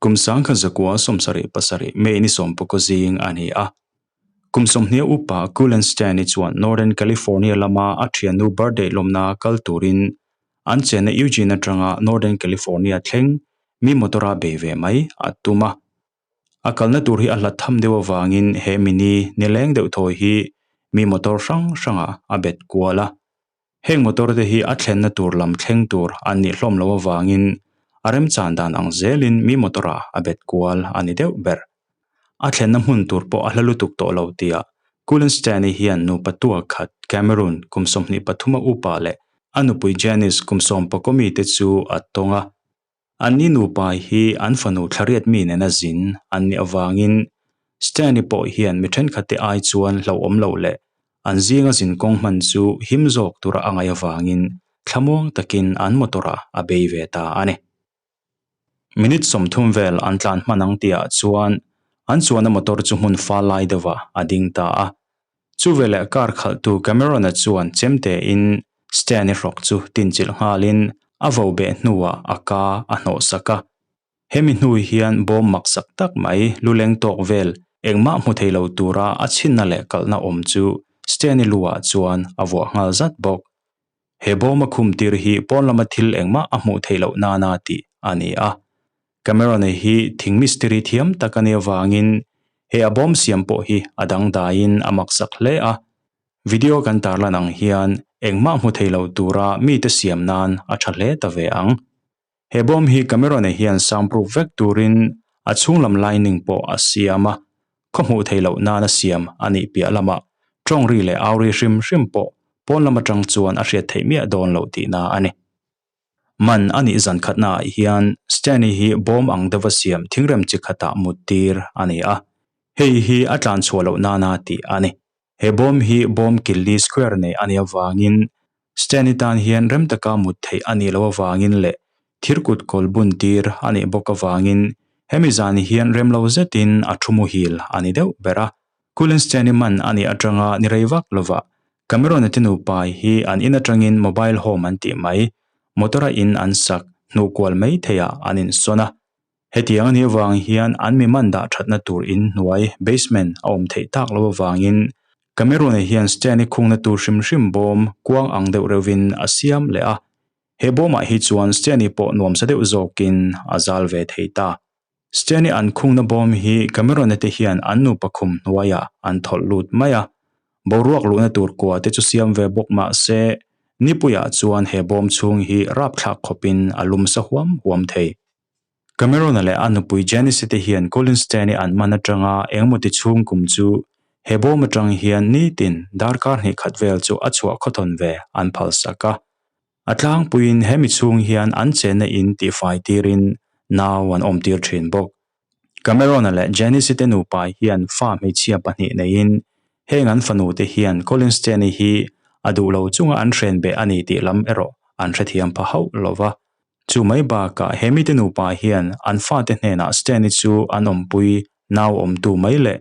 Kum 1977 May ni 19 zing a ni a. Kum 20 upa Cullen Stanley chuan Northern California lama a thiannu birthday lawmna kal turin an chenna Eugene atanga Northern California thleng mi motor-a bei ve mai a tum a. A kalna tur hi a hlat tham deuh avangin he mini nileng deuh thawi hi mi motor hrang hrangah a bet kual a. Heng motor te hi a thlenna tur lam thleng tur an nih hlawm loh avangin a remchan dan ang zelin mi motor ah a bet kual a ni deuh ber. A thlenna hmun tur pawh a hla lutuk tawh lo tia Cullen Stanley hian nupa tua khat Cameron kum 23 a upa leh a nupui Janice kum 11 mi te chu a tawng a. Anni nupa hi an fanu thlariat mi nena zin an nih avangin Stanley pawh hian mi thenkhatte ai chuan hlauhawm loh leh an zinga zinkawng hman chu him zawk tura a ngaih avangin thlamuang takin an motor-ah a bei ve ta a ni. Minute 30 vel an tlan hman ang tihah chuan an chuanna motor chu hmun fal lai deuhah a ding ta a. Chuveleh car khalhtu Cameron-a chuan chemtein Stan-i hrawk chu tinchilh nghalin a vo beh hnuah a ka a hnawh sak a. Hemi hnu hian bawm maksak tak mai luleng tawk vel engmah hmu thei lo tura a chhinna leh kalhna awm chu Stan-i luah chuan a vuah nghal zat bawk. He bawm a khum tir hi pawn lama thil engmah a hmuh theih loh nana tih a ni a. Cameron-a hi thing mistiri thiam tak a nih avangin he a bawm siam pawh hi a dangdaiin a maksak hle a. Video kan tarlan ang hian engmah hmu thei lo tura mite siam nan a tha hle ta ve ang. He bawm hi Cameron-a hian soundproof vek turin a chhunglam lining pawh a siam a, khaw hmuh theih loh nana siam a nih piah lamah tawng ri leh au ri hrim hrim pawh pawn lam atang chuan a hriat theih miah dawn loh tihna a ni. Man a nih zan khatnaah hian Stanley hi bawm ang deuha siam thingrem chi khatah mut tir a ni a, hei hi a tlan chhuah loh nana tih a ni. He bawm hi bawm killi square nei a nih avangin Stanley tan hian rem taka mut theih a nih loh avangin leh thirkut kawl bun tir a nih bawk avangin hemi zan hian rem lo zetin a thu muhil a ni deuh ber a. Cullen Stanley man a nih atanga ni rei vak lovah Cameron-a te nupa hi an in atangin mobile home an tih mai, motor-a in an sak hnuh kual mai theiah an insawn a. Hetiang a nih avang hian an mi man dah thatna tur in hnuai, basement, a awm theih tak loh avangin Cameron-a hian Stan-i khungna tur hrim hrim bawm kuang ang deuh reuhin a siam leh a. He bawmah hi chuan Stan-i pawh nuamsa deuh zawkin a zal ve thei ta. Stan-i an khungna bawm hi Cameron-a te hian an nupa khum hnuaiah an thawlh lut mai a. Boruak luhna tur kua te chu siam ve bawk mah se, nipuiah chuan he bawm chhung hi rapthlak khawpin a lum sa huam huam thei. Cameron-a leh a nupui Janice-i te hian Colin Stan-i an man atanga engmawti chhung kum chu he bawm atang hian nitin darkar hnih khat vel chu a chhuah khawthawn ve an phalsak a. A tlangpuiin hemi chhung hian an chenna in tihfai tirin nau an awmtir thin bawk. Cameron-a leh Janice-i te nupa hian fa hmeichhia pahnih neiin heng an fanu te hian Colin Stan-i hi a duh lo chunga an hren beh a ni tih lam erawh an hrethiam pha hauh lo va. Chu mai bakah he mite nupa hian an fate hnenah Stanley chu an awmpui nau awmtu mai leh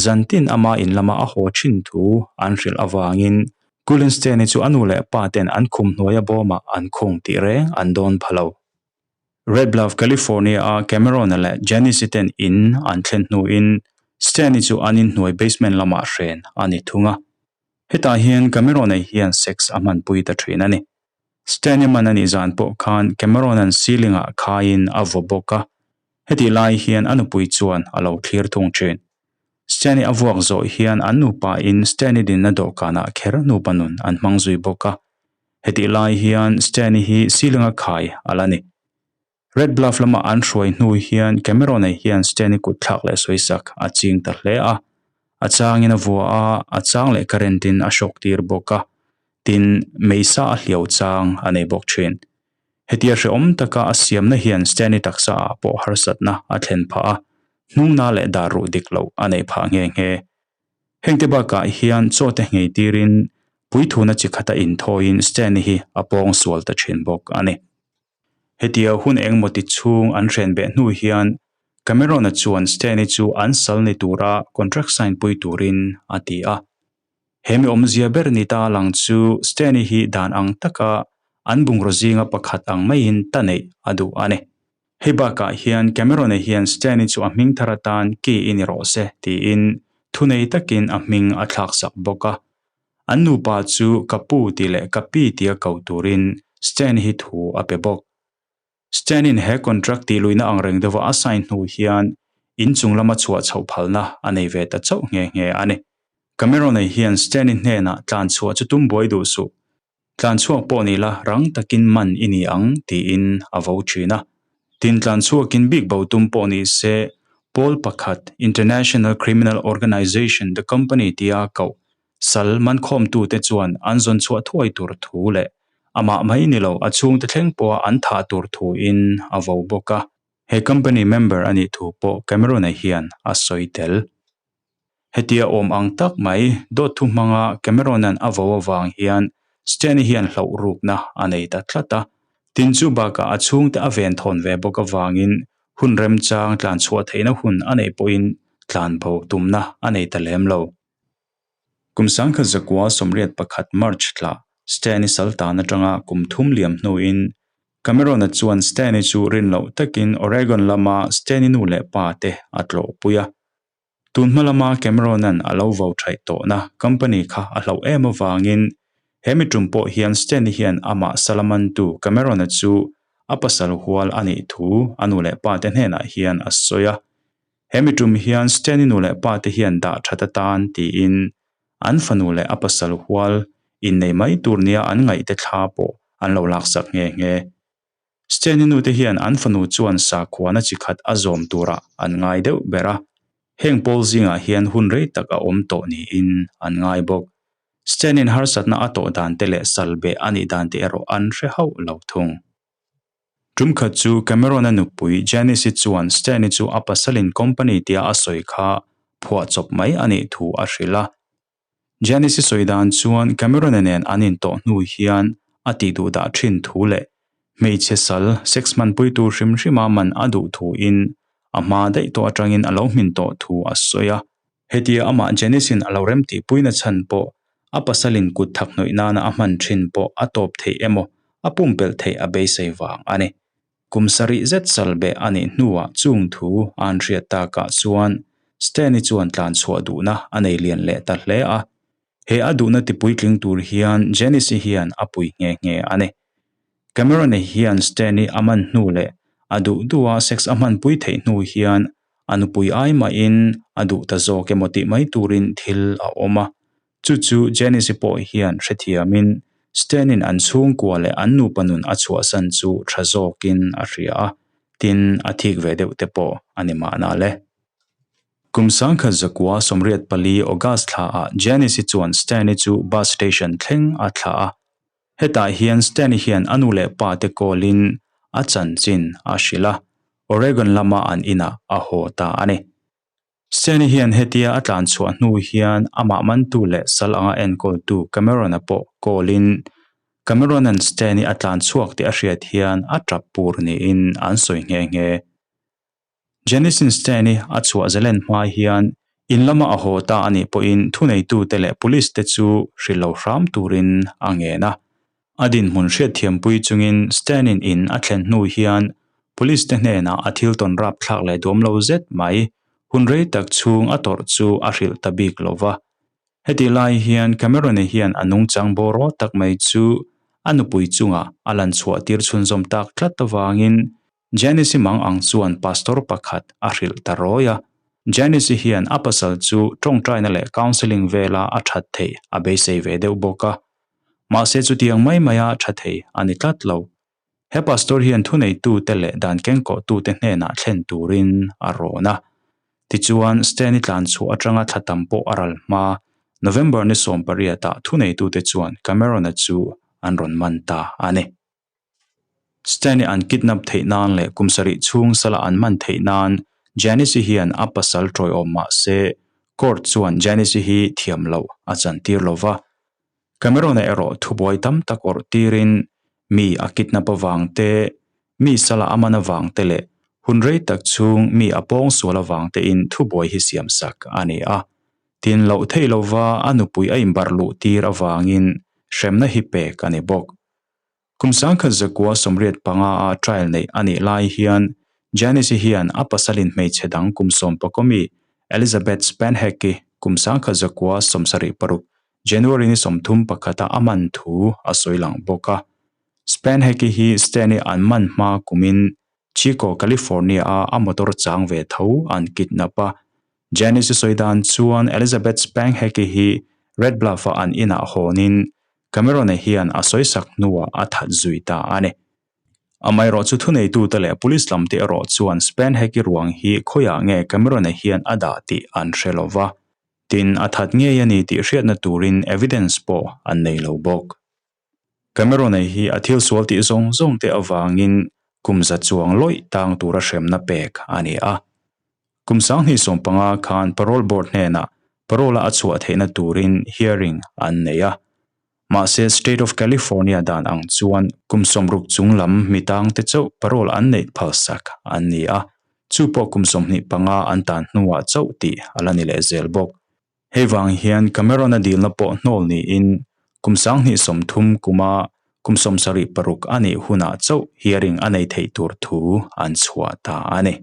zantin ama in lama a haw thin thu an hrilh avangin Cullen Stanley chu a nu leh pa ten an khum hnuaia bawmah an khung tih reng an dawn pha lo. Red Bluff, California-a Cameron-a leh Janice-i ten in an thlen hnuin Stanley chu an inhnuai basement lamah hren a ni thung a. Hetah hian Cameron-a hian sex a hmanpui ta thin a ni. Stanley man a nih zan pawh khan Cameron-a'n ceiling-ah khaiin a vaw bawk a, hetih lai hian a nupui chuan a lo thlir thung thin. Stanley a vuak zawh hian an nupa-in Stanley dinna dawhkanah kher nupa nun an hmang zui bawk a, hetih lai hian Stanley hi ceiling-a khai a la ni. Red Bluff lama an hruai hnu hian Cameron-a hian Stanley kut thlak leh sawisak a ching ta hle a, a changin a vua a, a chang leh current-in a hrawk tir bawk a, tin, meisa a hliau chang a nei bawk thin. Hetia hrehawm taka a siamna hian Stanley taksa ah pawh harsatna a thlen phah a, hnungna leh dar ruh dik loh a nei phah nghe nghe. Hengte bakah hian chaw te nghei tirin puithuna chi khata inthawiin Stanley hi a pawng sual ta thin bawk a ni. Hetia hun engmawti chhung an hren beh hnu hian Cameron-a chuan Stanley chu an sal ni tura contract sign pui turin a ti a. He mi awmzia ber ni ta lang chu Stanley hi dan ang taka an bungraw zinga pakhat ang maiin ta neih a duh a ni. Hei bakah hian Cameron-a hian Stan-i chu a hming thar atan Ki i ni rawh se tiin thunei takin a hming a thlaksak bawk a. An nupa chu ka pu tih leh ka pi tia ko turin Stan hi thu a pe bawk. Stan-in he contract tih luihna angreng deuha a sign hnu hian inchung lama chhuah chhoh phalna a nei ve ta chauh nghe nghe a ni. Cameron-a hian Stan-i hnenah tlan chhuah chu tum buai duh suh. Tlan chhuak pawh ni la rang takin man i ni ang tiin a vo thin a. Tin tlan chhuakin bik bo tum pawh ni se pawl pakhat International Criminal Organization The Company tia koh sal mankhawmtute chuan an zawn chhuah thuai tur thu leh amah mai ni lo a chhungte thleng pawha an thah tur thuin a vo bawk a. He company member a nih thu pawh Cameron-a hian a sawi tel. Hetia awm ang tak mai dawt thu hmanga Cameron-a'n a vo avang hian Stanley hian hlauh rukna a nei ta tlat a. Tin chu bakah a chhungte a ven thawn ve bawk avangin hun remchang tlan chhuah theihna hun a neih pawhin tlan bo tumna a nei ta lem lo. Kum sangkhat zakua 81 March thla Stanley Saltan atanga kum thum liam hnuin Cameron-a chuan Stanley chu rin loh takin Oregon lama Stanley nu leh pa te a tlawhpui a. Tun hma lama Cameron-a'n a lo vo thaih tawhna company kha a hlauh em avangin he mi tum pawh hian Stanley hian amah salamantu Cameron-a chu a pasal hual a nih thu a nu leh pa te hnenah hian a sawi a. He mi tum hian Stanley nu leh pa te hian dah that atan tiin an fanu leh a pasal hual innei mai tur nia an ngaihte thla pawh an lo laksak nghe nghe. Stanley nu te hian an fanu chuan sakhuana chi khat a zawm turah an ngai deuh ber a, heng pawl zingah hian hun rei tak a awm tawh niin an ngai bawk. Stanley-in harsatna a tawh dan te leh salbeh a nih dan te erawh an hre hauh lo thung. Tum khat chu Cameron-a nupui Janice-i chuan Stanley chu a pasalin company tia a sawi kha phuah chawp mai a nih thu a hrilh a. Janice-i sawi dan chuan Cameron-a nen an intawh hnu hian a tih duh dah thin thu leh hmeichhe sal sex hmanpui tur hrim hrima man a duh thuin a hma daih tawh atangin a lo hmin tawh thu a sawi a. Hetia amah Janice-in a lo remtihpuina chhan pawh a pasalin kut thak hnawih nana a hman thin pawh a tawp theih emaw a pumpelh theih a beisei vang a ni. Kum sarih zet salbeh a nih hnuah chung thu a an hriat takah chuan Stanley chuan tlan chhuah duhna a nei lian leh ta hle a. He a duhna tipuitling tur hian Janice-i hian a pui nghe nghe a ni. Cameron-i hian Stanley a man hnu leh a duh duha sex a hmanpui theih hnu hian a nupui ai mahin a duh ta zawk emaw tih mai turin thil a awm a. Chu chu Janice-i pawh hian hrethiamin Stan-in an chhungkua leh an nupa nun a chhuahsan chu tha zawkin a hria a, tin a thik ve deuh te pawh a ni mahna le. Kum sangkhat zakua 84 August thlaah Janice-i chuan Stan-i chu bus station thleng a thlah a. Hetah hian Stan-i hian a nu leh pa te call-in a chanchin a hrilh a, Oregon lama an inah a haw ta a ni. Stanley hian hetia a tlan chhuah hnu hian amah mantu leh sal anga enkawltu Cameron-a pawh call-in Cameron-a'n Stanley a tlan chhuak tih a hriat hian a tap pur niin an sawi nghe nghe. Janice-in Stanley a chhuah zalen hma hian in lama a haw ta a nih pawhin thuneitute leh police te chu hrilh lo hram turin a ngen a. A dinhmun hriatthiampui chungin Stan-in in a thlen hnu hian Police te hnenah a thil tawn rapthlak leh duam lo zet mai hun rei tak chhung a tawrh chu a hrilh ta bik lo va. Hetih lai hian Cameron-i hian a nungchang bawraw tak mai chu a nupui chungah a lan chhuah tir chhunzawm tak tlat avangin Janice-i mang ang chuan pastor pakhat a hrilh ta rawi a. Janice-i hian a pasal chu tawngtaina leh counselling vela a that theih a beisei ve deuh bawk a. Mahse chutiang mai maia tha thei a ni tlat lo. He pastor hian thuneitute leh dan kengkawhtute hnenah thlen turin a rawn a. Tichuan, Stanley tlan chhuah atanga thla tam pawh a ral hma, November ni 18-ah thuneitute chuan Cameron-a chu an rawn man ta a ni. Stanley an kidnap theih nan leh kum sarih chhung sala an man theih nan Janice-i hian a pasal tawiawm mah se court chuan Janice-i hi thiam loh a chantir lo va. Cameron-a erawh thubuai tam tak awrh tirin mi a kidnap avang te, mi sala a man avang te leh hun rei tak chhung mi a pawng sual avang tein thubuai hi siamsak a ni a. Tin loh theih lova a nupui a inbarh luh tir avangin hremna hi pek a ni bawk. Kum sangkhat zakua 85 a trial neih a nih lai hian. Janice-i hian a pasalin hmeichhe dang kum sawmpakaw mi Elizabeth Spanheck-i kum 1976 January ni 31 a a man thu a sawi lang bawk a. Spanheck-i hi Stan-i an man hma kumin Chico, California-a a motor chang ve tho an kidnap a. Janice-i sawi dan chuan Elizabeth Spanheck-i hi Red Bluff-a an inah hawnin Cameron-a hian a sawisak hnuah a that zui ta a ni. Amaherawh chu thuneitute leh police lamte erawh chuan Spanheck-i ruang hi khawiah nge Cameron-a hian a dah tih an hre lo va. Tin, a that ngei a ni tih hriatna turin evidence pawh an nei lo bawk. Cameron-a hi a thil sual tih zawng zawng te avangin kum za chuang lawih tang tura hremna pek a ni a. Kum 2015 khan Parole Board hnenah parole-a a chhuah theihna turin hearing an nei a. Mahse State of California dan ang chuan kum 60 chung lam mi tangte chauh parole an neih phalsak an ni a, chu pawh kum 25 an tan hnuah chauh tih a la ni leh zel bawk. Hei vang hian Cameron-a dilna pawh hnawl niin kum 2030 kuma kum 76 a nih hunah chauh hearing a nei theih tur thu an chhuah ta a ni.